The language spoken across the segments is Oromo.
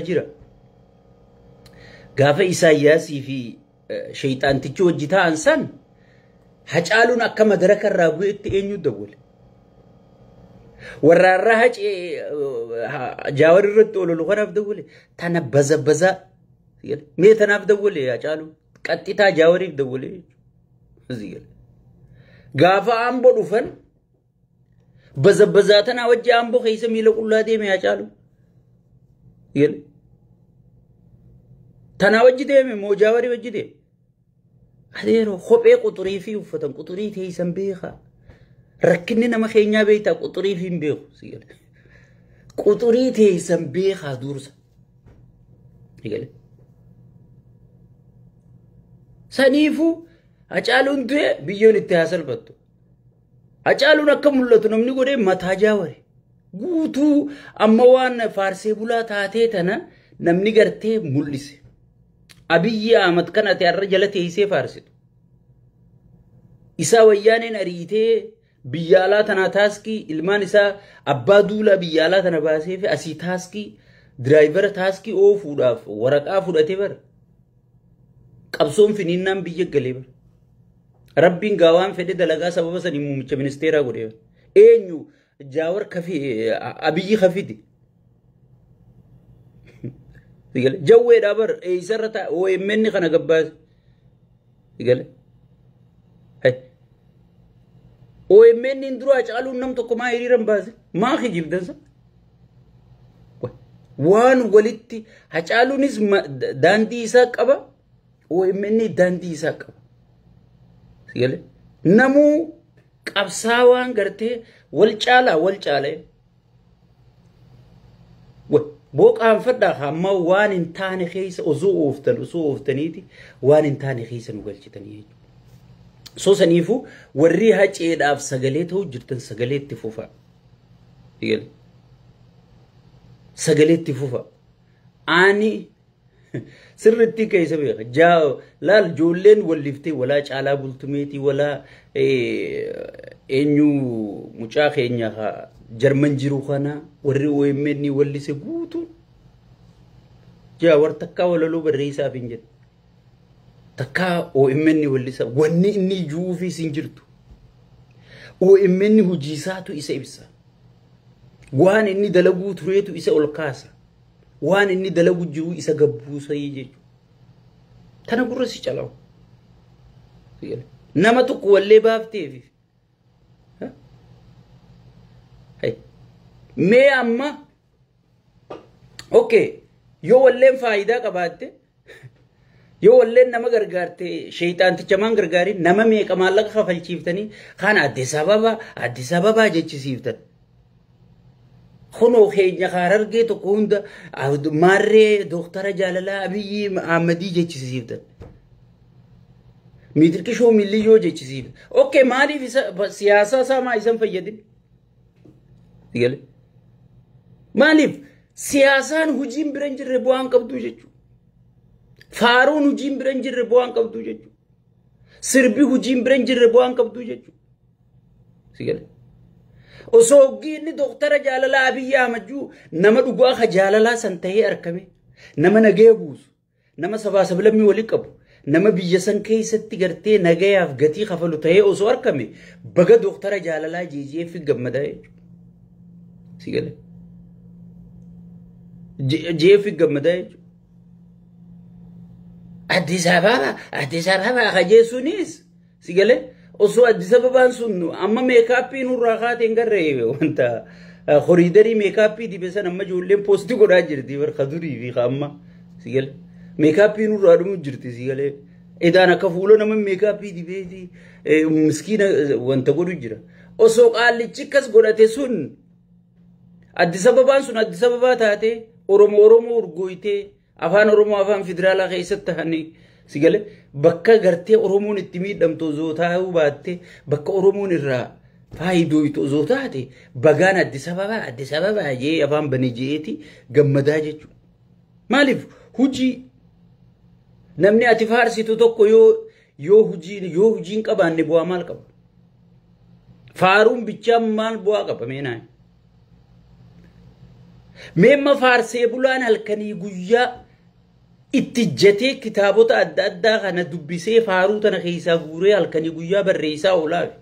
Jira. Gaafa Isaayyaasii fi sheeyxaantichi hojii ta'an san Hacaaluun akka madaraka irraa bu'etti eenyu dawwale? Warra irraa hacee Jaawar irratti ololu kanaaf dawwale. Tana baza baza mee tanaaf dawwale Hacaaluun qaxxitaa Jaawariif dawwale jechuudha. Gaafa Amboo dhufan baza bazaa tanaa wajji Amboo keessa miila qullaa deeme Hacaaluun. Tanaa wajji deeme moo Jaawarii wajji deeme? Adeeroo kophee quxurii fi uffatan quxurii teessan beekaa. Rakkinni nama keenyaa beektaa quxurii fi hin beeku. Quxurii teessan beekaa dursa. Saniifuu Hacaaluun du'e biyyoon itti haa salphattu. Hacaaluun akka mul'atu namni godhee mataa Jaawari. Guutuu amma waan faarsee bulaa taatee tana namni gartee mul'ise. Abiyyi Ahmad kan ati har'a jala teessee faarsitu. Isaa wayyaaneen ariitee biyya alaa tanaa taaskii ilmaan isaa abbaa duulaa biyya alaa tana baasee fi asii taaskii diraayivara taaskii oofuudhaaf waraqaa fudhatee bara. Qabsoon finiinnaan biyya galee bara. Rabbiin gaawaan fedhe dalagaa sababa sanii muummicha ministeeraa godhee bara. Eenyu Jaawar kafi Abiyyi kafidi. Jawweedhaa bar eessarra ta'a OMN kana gabbaase. OMN dura Hacaaluun nam tokko maa hiriira hin baase? Maa kijibdansa? Waan walitti Hacaaluunis daandii isaa qaba, OMN daandii isaa qaba. Namuu qabsaawaan gartee wal caalaa wal caalee. Booqaan fadhaa amma waan hin taane keessa osoo ooftan osoo ooftaniiti waan hin taane keessa nu galchitanii jechuudha. So saniifuu warri haceedhaaf sagalee ta'uu jirtan sagalee itti fufa. Sagalee itti fufa. Ani sirriitti keessa beeka. Laal ijoolleen walliftee walaa Caalaa Bultumeetii walaa eenyu mucaa keenya Jarman jiru kana warri OMN wallise guutuun. Jaawar takkaa walaloo barreessaaf hin jedhu. Takkaa OMN wallisa wanni inni ijuufis hin jirtu. OMN hojii isaatu isa ibsa. Waan inni dalaguu tureetu isa ol kaasa. Waan inni dalagu jiru isa gabbuusa jechuudha. Tana gurra si calawu. Nama tokko wallee baafteef. Mee amma okay yoo walleen faayidaa qabaatte yoo walleen nama gargaarte sheeyxaanticha maan gargaarin nama meeqa maallaqa kafalchiiftanii kan Addis Ababa jechisiiftan. Kunoo keenya Harargee tokko hunda maarree Dooktara Jaalalaa Abiyyi Ahmadii jechisiiftan. Miitirqishoo Milliyyoo jechisiiftan. Okay maaliif isa siyaasaa isaa maa isan fayyadin? Maaliif siyaasaan hojiin bira hin jirre bu'aan qabdu jechuudha. Faaruun hojiin bira hin jirre bu'aan qabdu jechuudha. Sirbi hojiin bira hin jirre bu'aan qabdu jechuudha. Osoo hoggiinni Dooktara Jaalalaa Abiyyi Ahmad nama dhugaa ka jaalalaa san ta'ee argame nama nagaya buusu nama sabaa sablammii walii qabu nama biyya san keessatti gartee nagayaaf gatii kafalu ta'ee osoo argame baga Dooktara Jaalalaa JJF gammadaa jechuudha. JF gammadaa jechuudha. Addis Ababa kajeessuunis si galee osoo Addis Ababaan sun amma meekaappii nurraa kaatee hin garree wanta koriidarii meekaappii dibe san amma ijoolleen poostii godhaa jirti barka durii fi amma si galee meekaappii nurraa dhumu jirti si galee edaan akka fuula nama meekaappii dibeeti miskiina wanta godhu jira osoo qaallichi akkas godhate sun Addis Ababaan sun Addis Ababaa taate Oromoo Oromoo urgooytee afaan Oromoo afaan federaalaa keessatti tahanii si galee bakka gartee Oromoon itti miidhamtu osoo taa'uu baatte bakka Oromoon irraa faayidooytu osoo taate bagaan Addis Ababaa jee afaan bane jeeti gammadaa jechuudha. Maaliif hojii namni ati faarsitu tokko yoo hojiin qabaanne bu'aa maal qaba? Faaruun bichaan maal bu'aa qaba meenaa? Meemma faarsee bulaan halkanii guyyaa itti ijjatee kitaabota adda addaa kana dubbisee faaruu tana keessaa guuree halkanii guyyaa barreessaa oolaafi.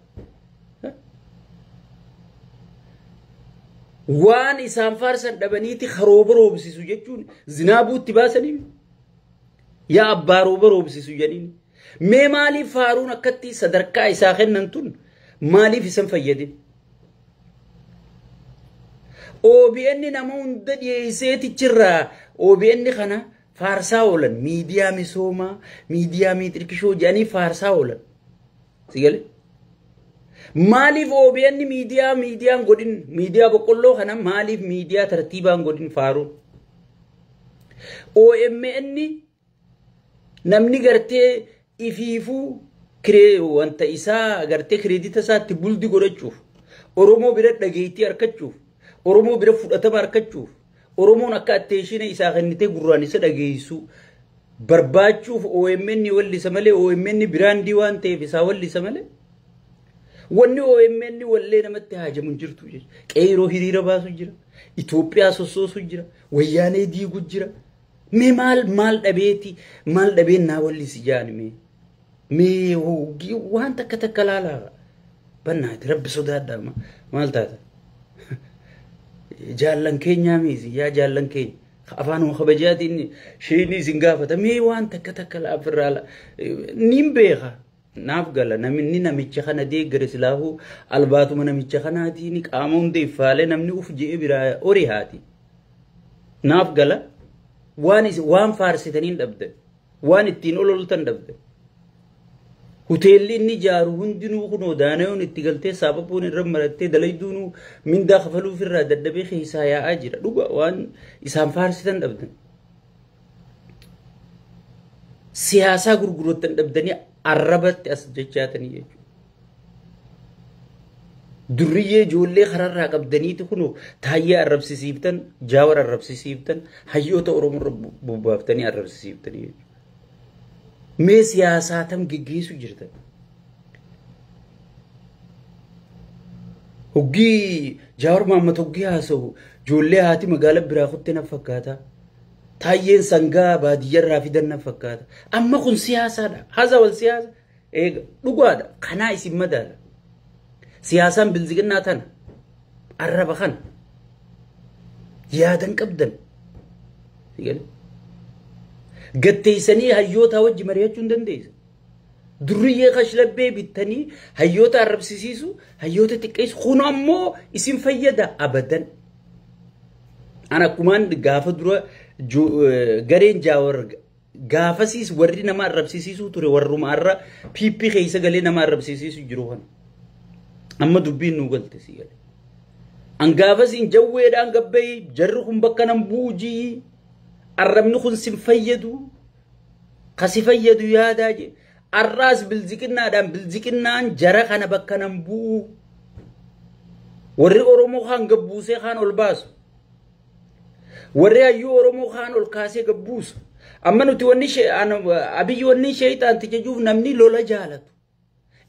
Waan isaan faarsan dhabaniiti rooba roobsisu jechuun zinaabuutti baasanii yaa abbaa rooba roobsisu jedhanii. Mee maaliif faaruun akkatti sadarkaa isaa kennan tun maaliif isan fayyadin? OBN nama hunda dhiyeesseetichirraa OBN kana faarsaa oolan miidiyaa misoomaa miidiyaa miixirkishoo jedhanii faarsaa oolan. Sigalee? Maaliif OBN miidiyaa miidiyaan godhin miidiyaa boqqolloo kana maaliif miidiyaa tartiibaan godhin faaruun? OMN namni gartee ifiifuu wanta isaa gartee kireedita isaatti buldi godhachuuf Oromoo bira dhageettii argachuuf Oromoo bira fudhatama argachuuf Oromoon akka atteeshina isaa kennitee gurraan isa dhageessu barbaachuuf OMN wallisa malee OMN biraandii waan ta'eef isaa wallisa malee wanni OMN wallee namatti haajamu hin jirtu jechuudha. Qeeroo hiriira baasu jira. Itoophiyaa sossoosu jira. Wayyaanee diigu jira. Mee maal maal dhabeeti maal dhabeen naa wallisi jaani mee mee waan takka takka laalaa bannaati rabbi sodaadhaa maal taata. Jaallan keenyaa miisi yaa jaallan keenya afaanuma kabajaatiin isheen isin gaafata mee waan takka takka laafirraa niin beeka. Naaf gala namni namicha kana deeggare silaafuu albaatuma namicha kanaatiin qaama hunda iffaalee namni uf je'e biraa horii haati. Naaf gala waan faarsitaniin dhabdan waan ittiin ololtan dhabdan. Hoteelli inni ijaaru hundinuu kunoo daanayoon itti galtee saapapuun irra marattee dalayduunuu mindaa kafaluuf irraa dadhabee keessaa yaa'aa jira. Dhuga waan isaan faarsitan dhabdan. Siyaasaa gurguratan dhabdanii arrabatti as jechaatanii jechuudha. Durriyyee ijoollee kararraa qabdaniiti kunoo taayyee arrabsisiiftan, jaawar arrabsisiiftan, hayyoota Oromoo irra bobbaaftanii arrabsisiiftanii jechuudha. Mee siyaasaa tam geggeessu jirtan. Hoggii Jaawar Mahammad hoggii haasa'u ijoollee haati magaalaa biraa kutte na fakkaata. Taayyeen sangaa baadiyyarraa fidan na fakkaata. Amma kun siyaasaadha. Haasa wal siyaasa. Eega dhugaadha. Kanaa isin madaala. Siyaasaan bilziginnaa tana. Arraba kana. Yaadan qabdan. Gatteessanii hayyoota wajji mari'achuu hin dandeessan. Durriyyee kashlabbee bittanii hayyoota arrabsisiisu, hayyoota xiqqeessu. Kun ammoo isin fayyada abadan. Ana akkumaan gaafa dura gareen Jaawar gaafasiis warri nama arrabsisiisuu ture warruma arra PP keessa galee nama arrabsisiisu jiru kana. Amma dubbiin nu galte si gale. An gaafasiin jawweedhaan gabbayii jarri kun bakka nan buujii arrabni kun sin fayyadu kasi fayyadu yaadaa je arraas bilziqinnaadhaan bilziqinnaan jara kana bakka nan bu'u warri Oromoo kaan gabbuusee kaan ol baasu. Warri hayyuu Oromoo kaan ol kaasee gabbuusu. Amma nuti wanni Abiyyi wanni sheexaanticha jechuuf namni lola jaalatu.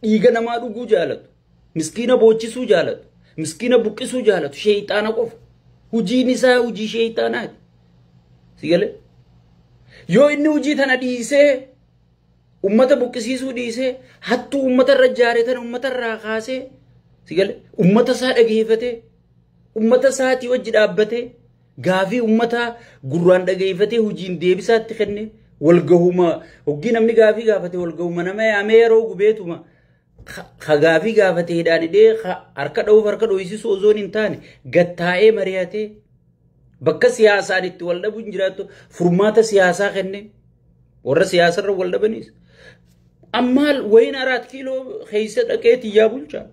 Dhiiga namaa dhuguu jaalatu. Miskiina boochisuu jaalatu. Miskiina buqqisuu jaalatu. Sheexaana qofa. Hojiin isaa hojii sheexaanaati. Si galee? Yoo inni hojii tana dhiisee ummata buqqisiisuu dhiisee hattuu ummata irra jaare tana ummata irraa kaasee si galee ummata isaa dhageeffatee ummata isaatii wajji dhaabbatee gaafii ummata gurraan dhageeffatee hojiin deebisaatti kenne walgahuma hoggii namni gaafii gaafate walgahuma nama yaamee yeroo gubeetuma ka gaafii gaafateedhaan hidhee harka dha'uuf harka dho'isisu osoo hin taane gattaa'ee mari'atee bakka siyaasaan itti wal dhabu hin jiraattu furmaata siyaasaa kenne warra siyaasarra wal dhabanis ammaal wayin 4 kiiloo keessa dhaqee tiyyaa bulchaa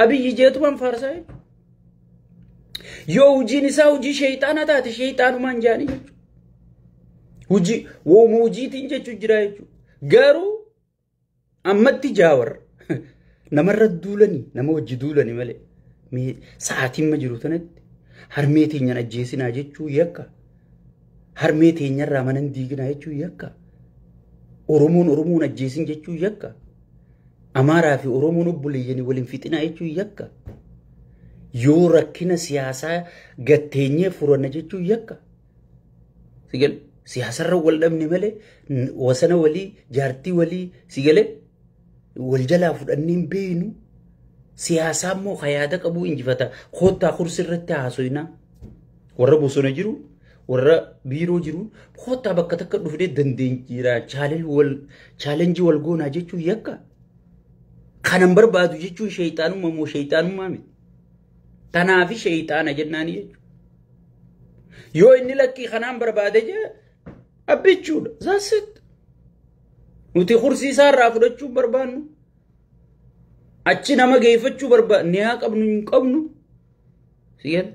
Abiyyi jeetumaan faarsaa jechuudha. Yoo hojiin isaa hojii sheexaanaa taate sheexaanumaan jaanii jechuudha. Hojii wooma hojiitiin jechuun jira jechuudha. Garuu ammatti Jaawar namarra duulanii nama wajji duulanii malee sa'aatiin ma jiru tanatti harmee teenyaan ajjeesinaa jechuu yakka. Harmee teenyarraa mana hin diiginaa jechuu yakka. Oromoon Oromoon ajjeesin jechuu yakka. Amaaraa fi Oromoon obboleeyyanii waliin fixinaa jechuu yakka. Yoo rakkina siyaasaa gatteenyee furanna jechuun yakka. Sigale siyaasarra wal dhabne malee wasana walii jaartii walii sigale wal jalaa fudhannee hin beeknu. Siyaasaa immoo yaada qabuu injifata. Koottaa kursirratti haasoyinaa. Warra bosona jiru, warra biiroo jiru, koottaa bakka takka dhufnee dandeenyira chaalenjii wal goonaa jechuun yakka. Kanan barbaadu jechuun sheeyxaanummaa moo sheeyxaanummaa miti. Tanaafi sheeyxaana jennaani jechuudha. Yoo inni lakkii kanaan barbaade jee abbichuudha. That's it. Nuti kursii isaarraa fudhachuu barbaannu. Achi nama geeffachuu barbaannu ni haa qabnu hin qabnu. Sigale.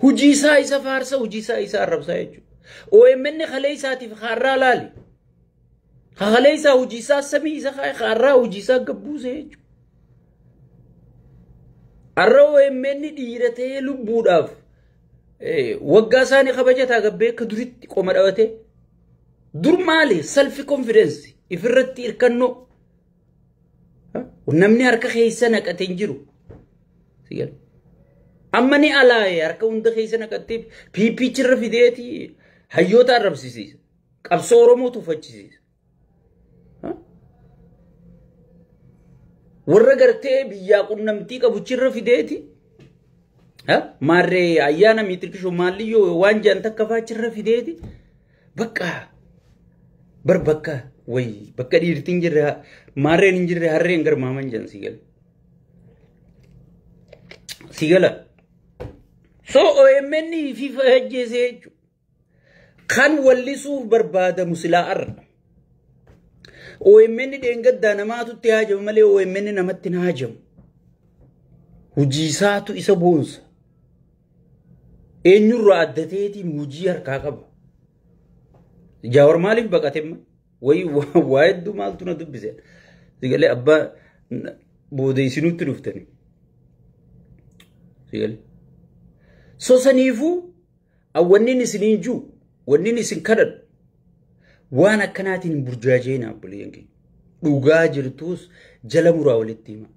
Hujii isaa isa faarsa, hujii isaa isa arrabsaa jechuudha. OMN kalee isaatiif kaarraa laali. Kalee isaa hojii isaa samii isa kaarraa hojii isaa gabbuuse jechuudha. Har'a OMN dhiira ta'ee lubbuudhaaf waggaa isaanii kabajataa gabbee akka duritti qoma dhabatee. Dur maali self confidence ifirratti hirkannoo. Namni harka keessa naqatee hin jiru. Amma ni alaaye harka hunda keessa naqattee piippichirra fideeti hayyoota arrabsiisa. Qabsoo Oromoo tuffachisiisa. Warra gartee biyyaa qunnamtii qabuchirra fideeti. Maarree ayyaana miitirkishoo maalliyyoo waan jaan takka faachirra fideeti. Bakka bar bakka wayi bakka dhiirtiin jirre maarreen hin jirre harreen garmaaman jan sigala. Sigala. So OMN fi hojjeese jechuudha. Kan wallisuuf barbaadamu silaa arra. OMN dheengaddaa namaatu itti haajamu malee OMN namatti hin haajamu. Hojii isaatu isa boonsa. Eenyurraa adda ta'eetiin hojii harkaa qaba. Jaawar maaliif baqate amma? Wayi waa hedduu maaltu na dubbise? Sigalee abbaa booda isinutti dhuftani. Sigalee. So saniifuu wanni isiniin jiru, wanni isin kadhadhu waan akkanaatiin hin burjaajeenaa obboleeyyan keenya. Dhugaa jirtuus jala muraa walitti hima.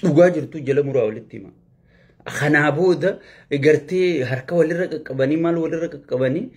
Dhugaa jirtuu jala muraa walitti hima. Kanaa booda gartee harka walirra qaqqabanii maal walirra qaqqabanii.